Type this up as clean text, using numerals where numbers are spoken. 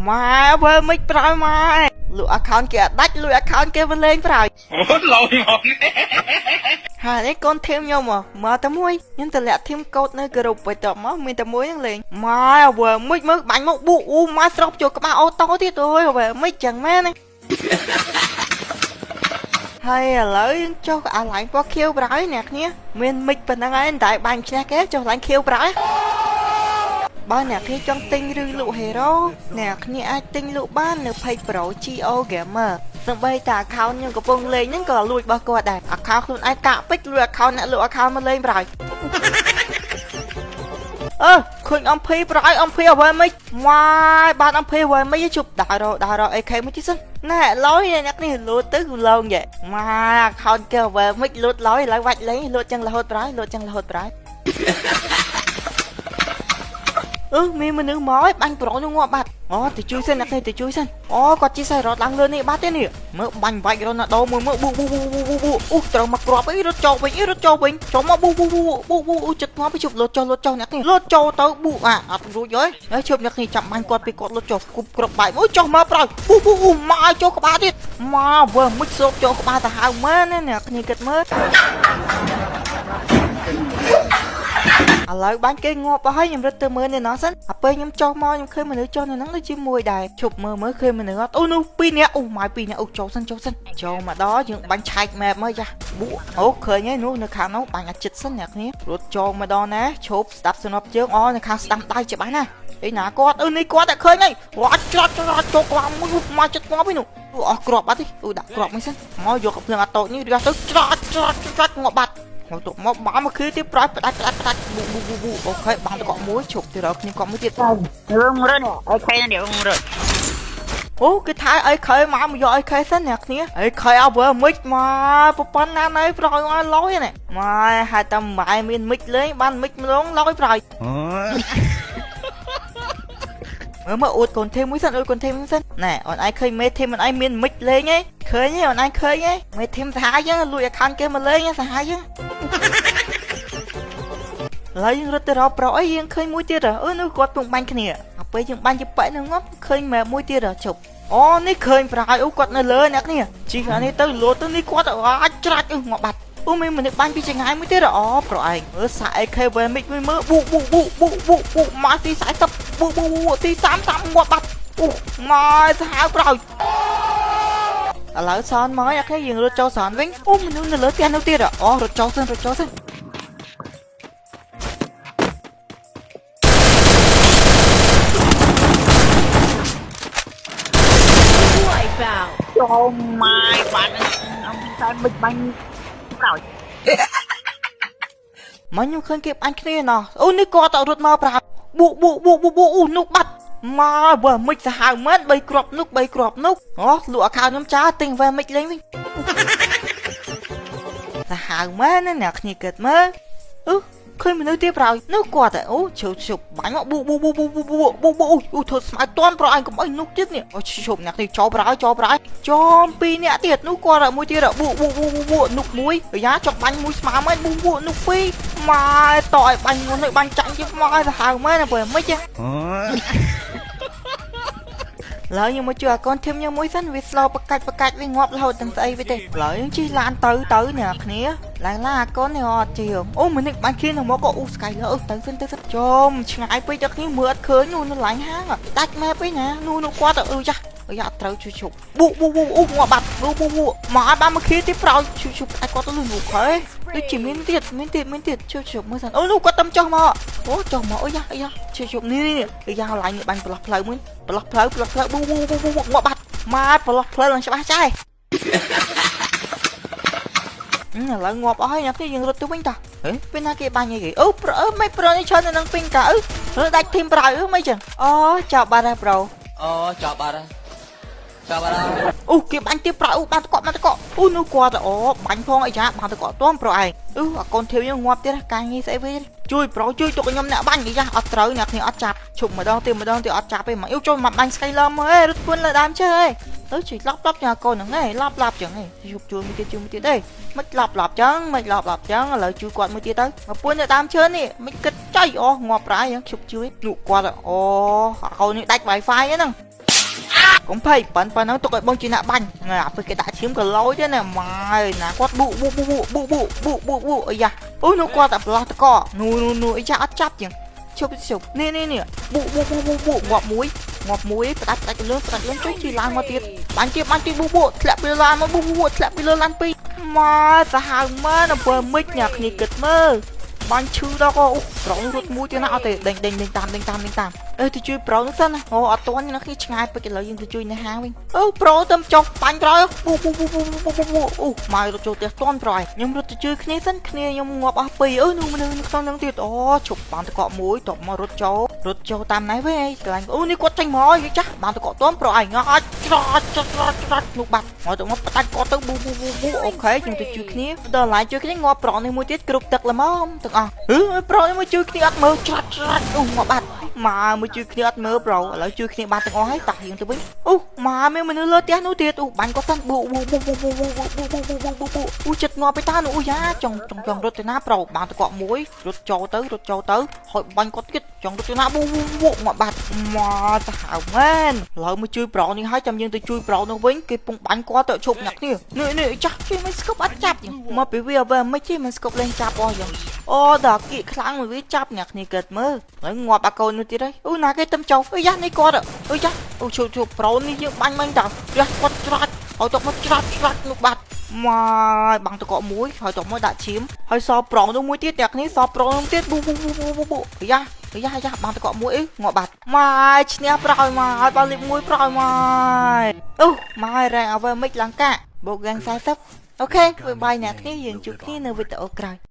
ម៉ែវើមិនប្រយម៉ែលក់ account គេអត់ដាច់លួច account គេមកលេងប្រយ អូឡយមក ហើយនេះកូន team ខ្ញុំមកតែមួយខ្ញុំតម្លាក់ team code នៅក្រុមបន្ទាប់មកមានតែមួយហ្នឹងលេងម៉ែវើមិនមើលបាញ់មកប៊ូអូម៉ែស្រុកចូលក្បាល auto ទៀតអូយវើមិនចឹងមែនណាហើយឥឡូវយើងចុះអាឡាញពណ៌ខៀវប្រហើយអ្នកគ្នាមានមិចប៉ុណ្ណឹងហើយតែបាញ់ឈ្នះគេចុះឡាញខៀវប្រហើយបើអ្នកគ្នាចង់ទិញឬលក់ hero អ្នកគ្នាអាចទិញលក់បាននៅ page Pro GO Gamer សម្បីតែ account ខ្ញុំកំពុងលេងហ្នឹងក៏លួចរបស់គាត់ដែរ account ខ្លួនឯងកាក់ពេចលួច account អ្នកលក់ account មកលេងប្រហើយអឺឃើញអំភីប្រហើយអំភីអ្វីមិនម៉ាយបានអំភីអ្វីមិនជប់ដើររដើររអីខេមួយទីសិនណែលយអ្នកនេះលូតទៅគូឡងយេម៉ា account គេអ្វីមិនលូតលយឥឡូវវាច់លេងលូតចឹងរហូតប្រហើយលូតចឹងរហូតប្រហើយអឺមានមនុស្សមកឲ្យបាញ់ប្រុសនោះងាប់បាត់អូទៅជួយសិនអ្នកនេះទៅជួយសិនអូគាត់ជិះសៃរត់ឡើងលើនេះបាត់ទេនេះមើលបាញ់វាច់រ៉ូណាល់ដូមួយមើលប៊ូប៊ូប៊ូប៊ូប៊ូប៊ូអូត្រូវមកគ្រាប់អីរត់ចូលវិញអីរត់ចូលវិញចូលមកប៊ូប៊ូប៊ូប៊ូប៊ូអូចិត្តងាប់ជប់លូតចុះលូតចុះអ្នកនេះលូតចូលទៅប៊ូអាអត់រួចហើយហើយជប់អ្នកនេះចាំបាញ់គាត់ពីគាត់លូតចុះគប់គ្រប់បែកមួយចុះមកប្រោយប៊ូប៊ូអូមកឲ្យចូលក្បាលទៀតមកវើមិនស្រូបចូលក្បាលទៅហៅមែនណាអ្នកនេះគិតមើលឥឡូវបាញ់គេងាប់អស់ហើយខ្ញុំរត់ទៅមើលនេះណោះសិនអាពេលខ្ញុំចុះមកខ្ញុំឃើញមនុស្សចុះនៅហ្នឹងដូចជាមួយដែរឈប់មើលមើលឃើញមនុស្សអត់អូនោះពីរនាក់អូម៉ាយពីរនាក់អូចូលសិនចូលសិនចូលមកដល់យើងបាញ់ឆែក map មើលចាប៊ូអូឃើញហើយនោះនៅខាងនោះបាញ់អាចិត្តសិនអ្នកគ្នារត់ចូលមកដល់ណាឈប់ស្ដាប់សំណប់ជើងអូនៅខាងស្ដាំដៃច្បាស់ណាអីណាគាត់អឺនេះគាត់តែឃើញហើយវ៉ាច្រត់ច្រត់ចូលក្បាលមួយមកចិត្តងាប់ឯនោះអស់គ្រាប់បាត់ទេអូដាក់គ្រាប់មួយសិនមកយកកំភ្លើងអាតូចនេះរះទៅច្រត់ច្រត់ច្រត់ងាប់បាត់មកទុកមកបាមកគឺទៀតប្រាច់ផ្ដាច់ផ្ដាច់ផ្ដាច់ប៊ូប៊ូប៊ូប៊ូ OK បាំងតកមួយឈប់ទៅរកគ្នាកក់មួយទៀត រឿងរត់អីខេនេះរឿងរត់ អូគេថាអីខេមកមកយកអីខេសិនអ្នកគ្នាអីខេអើវើមិចមកប្រព័ន្ធណាណៃប្រយឲ្យលយនេះមកហេតុតែម៉ែមានមិចលេងបានមិចម្លងលយប្រយមើលមើលអួតកូនធីមមួយសិនអួតកូនធីមមួយសិនណែអូនឯងឃើញមេធីមអូនឯងមានមិចលេងហីឃើញហីអូនឯងឃើញហីមេធីមសាហាយចឹងលួច account គេមកលេងសាហាយចឹងឡើយយើងរត់ទៅរកប្រុសអីយើងឃើញមួយទៀតអឺនោះគាត់ពងបាញ់គ្នាដល់ពេលយើងបាញ់ជាប៉ែនឹងងាប់ឃើញម៉ែមួយទៀតជប់អូនេះឃើញប្រហើយអូគាត់នៅលើអ្នកនេះជីអានេះទៅលោតទៅនេះគាត់អាចច្រាច់ងាប់បាត់អូមានមនុស្សបាញ់ពីចង្ងាយមួយទៀតអូប្រុសឯងមើលសាក់ AK វែមិចមួយមើលប៊ូប៊ូប៊ូប៊ូប៊ូប៊ូមកទី40ប៊ូប៊ូប៊ូទី30ងាប់បាត់អូមកសាហាវប្រយឥឡូវសនមកអូខេយើងរត់ចូលសនវិញអូមនុស្សនៅលើផ្ទះនោះទៀតអូរត់ចូលសិនរត់ចូលសិន ចូលម៉ាយបានអំតែមិនបាញ់ប្រោយ មកខ្ញុំឃើញគេបាញ់គ្នាណោះអូនេះគាត់ទៅរត់មកប្រាប់ប៊ូប៊ូប៊ូប៊ូប៊ូអូនោះបាត់មកវើមិនសាហាវមែន3គ្រាប់នោះ3គ្រាប់នោះអូលក់អាខោខ្ញុំចោលទិញវើមិនលេងវិញសាហាវមែនណាអ្នកគ្នាគិតមើលអឺឃើញមនុស្សទៀតប្រោយនោះគាត់តែអូជប់ជប់បាញ់មកប៊ូប៊ូប៊ូប៊ូប៊ូប៊ូប៊ូប៊ូអូធ្វើស្មៅតន់ប្រឯងកុំអីនោះទៀតនេះអូជប់អ្នកនេះចូលប្រោយចូលប្រោយចំពីរអ្នកទៀតនោះគាត់មួយទៀតប៊ូប៊ូប៊ូប៊ូនោះមួយយ៉ាចង់បាញ់មួយស្មើមែនប៊ូប៊ូនោះពីរម៉ែតឲ្យបាញ់មុនឲ្យបាញ់ចាញ់ទៀតមកឲ្យសាហាវមែនណាព្រោះមិនទេឡើយខ្ញុំមកជួយអាកូនធីមខ្ញុំមួយសិនវាស្លោបកាច់បកាច់វាងាប់រហូតទាំងស្អីវាទេឡើយយើងជិះឡានទៅទៅអ្នកគ្នាឡើងឡាអាកូននេះអត់ជាអូមិននេះបាញ់គ្នានឹងមកក៏អូស្កៃលើអឺទៅសិនទៅសិនចំឆ្ងាយពេកដល់គ្នាមើលអត់ឃើញនោះនៅឡាញហាងដាច់ម៉ែពេកណានោះនោះគាត់ទៅអឺចាស់អាយ៉ាត្រូវជួយជប់ប៊ូប៊ូប៊ូអូងាប់បាត់ប៊ូប៊ូប៊ូមកឲ្យបានមកគ្នាទីប្រោយជួយជប់អាចគាត់ទៅលុយនោះខេដូចជាមានទៀតមានទៀតមានទៀតជួយជប់មើលសិនអូនោះគាត់តំចុះមកអូចុះមកអូយ៉ាយ៉ាជួយជប់នេះនេះយ៉ាឡាញនេះបាញ់ប្រឡោះផ្លូវមួយប្រឡោះផ្លូវប្រឡោះផ្លូវប៊ូប៊ូប៊ូប៊ូងាប់បាត់មកប្រឡោះផ្លូវឡើងច្បាស់ចាយឥឡូវងាប់អស់ហើយអ្នកនេះយើងរត់ទៅវិញតាហេពេលណាគេបាញ់អីគេអូប្រូមិនប្រូនេះច្រើននៅនឹងពីងកាអឺរត់ដាច់ធីមប្រៅអឺមិនចឹងអូចប់បាត់ហើយប្រូ អូចប់បាត់ហើយចប់បាត់ហើយ អូគេបាញ់ទៀតប្រៅអូបានតកបានតកអូនោះគាត់អូបាញ់ផងអីចាបានតកតមប្រូឯងអឺអាកូនធីមយើងងាប់ទៀតកាងាយស្អីវិញជួយប្រូជួយទុកខ្ញុំអ្នកបាញ់អីចាអត់ត្រូវអ្នកគ្នាអត់ចាប់ឈប់ម្ដងទៀតម្ដងទៀតអត់ចាប់ទេមកអ៊ូចូលមកបាញ់ស្កៃឡមហេរត់ពួនលើដើមឈើហេទៅជួយឡប់ឡប់ចឹងអាកូនហ្នឹងហេឡប់ឡប់ចឹងហេជប់ជួយមួយទៀតជួយមួយទៀតទេមិនឡប់ឡប់ចឹងមិនឡប់ឡប់ចឹងឥឡូវជួយគាត់មួយទៀតទៅមកពួននៅដើមឈើនេះមិនគិតចៃអូងាប់ប្រៃចឹងជប់ជួយនោះគាត់អូអាកូននេះដាច់ Wi-Fi ហ្នឹង កុំភ័យប៉ិនប៉ិនហ្នឹងទុកឲ្យបងជាអ្នកបាញ់ណាអាពេលគេដាក់ឈាមក៏លយដែរណាម៉ាយណាគាត់ប៊ូប៊ូប៊ូប៊ូប៊ូប៊ូប៊ូប៊ូអាយ៉ាអូនោះគាត់តែប្រឡោះតកនោះនោះនោះអាយ៉ាអត់ចាប់ជាងជប់ជប់នេះនេះនេះប៊ូប៊ូប៊ូប៊ូប៊ូងាប់មួយងាប់មួយផ្ដាច់ផ្ដាច់លឿនផ្ដាច់លឿនជួយជីឡើងមកទៀតបាញ់ទៀតបាញ់ទៀតប៊ូប៊ូធ្លាក់ពីលើឡានមកប៊ូប៊ូធ្លាក់ពីលើឡានពីរមកសាហាវមែនអំពើមិចអ្នកគ្នាគិតមើលបាញ់ឈឺដល់អូប្រងរត់មួយទៀតណាអត់ទេដេញដេញដេញតាមដេញតាមដេញតាមអេទៅជួយប្រុងសិនណាអូអត់ទាន់អ្នកគ្នាឆ្ងាយពេកឥឡូវយើងទៅជួយនៅហាងវិញអូប្រូទៅចុះបាញ់ក្រោយប៊ូប៊ូប៊ូប៊ូប៊ូប៊ូប៊ូអូមករត់ចូលផ្ទះទាន់ប្រយខ្ញុំរត់ទៅជួយគ្នាសិនគ្នាខ្ញុំងាប់អស់ពីរអឺនោះមនុស្សនៅក្នុងនឹងទៀតអូជប់បានតកក់មួយតបមករត់ចូលរត់ចូលតាមណែវិញកន្លែងអូនេះគាត់ចេញមកយចាស់បានតកក់ទាន់ប្រយងអាចច្រាច់ច្រាច់ច្រាច់នោះបាត់មកទៅមកផ្ដាច់គាត់ទៅប៊ូប៊ូប៊ូប៊ូ OK ខ្ញុំទៅជួយគ្នាដល់ឡាយជួយគ្នាងាប់ប្រនេះមួយទៀតគ្រប់ទឹកល្មមទាំងអស់អឺប្រនេះមួយជួយគ្នាអត់មើលច្រាច់ច្រាច់អូងាប់បាត់មកមួយជួយគ្នាអត់មើលប្រូឥឡូវជួយគ្នាបានទាំងអស់ហើយតោះយើងទៅវិញអូមកមានមនុស្សលើផ្ទះនោះទៀតអូបាញ់គាត់សិនប៊ូប៊ូប៊ូប៊ូប៊ូប៊ូប៊ូប៊ូប៊ូប៊ូប៊ូប៊ូអូចិត្តងាប់ទៅតានោះអូយ៉ាចង់ចង់ចង់រត់ទៅណាប្រូបានតកក់មួយរត់ចូលទៅរត់ចូលទៅហើយបាញ់គាត់ទៀតចង់រត់ទៅណាប៊ូប៊ូប៊ូមកបាត់មកសាហាវមែនឥឡូវមកជួយប្រូនេះហើយចាំយើងទៅជួយប្រូនោះវិញគេពងបាញ់គាត់ទៅឈប់អ្នកគ្នានេះនេះចាស់ជួយមិនស្គប់អត់ចាប់មកពីវាអ្វីមិនជិះមិនស្គប់លេងចាប់អស់យ៉ាងអូដល់គៀកខ្លាំងមួយវាចាប់អ្នកគ្នាគិតមើលហើយងាប់អាកូននោះទៀតហើយអូណាគេទឹមចុះអើយ៉ានេះគាត់អើយ៉ាអូជប់ជប់ប្រូនេះយើងបាញ់មិញតើយ៉ាគាត់ច្រាច់ហើយតមកច្រាច់ច្រាច់នោះបាត់មកបាំងតកក់មួយហើយតមកដាក់ឈាមហើយសប្រងនោះមួយទៀតអ្នកគ្នាសប្រងនោះទៀតប៊ូប៊ូប៊ូប៊ូប៊ូយ៉ាយ៉ាយ៉ាបាំងតកក់មួយអីងាប់បាត់មកឈ្នះប្រោយមកហើយបាល់លេខ1ប្រោយមកអូមករ៉ែងអ្វីមិនឡើងកាបូកហ្គាំង40 OK bye bye អ្នកគ្នាយើងជួបគ្នានៅវីដេអូក្រោយ។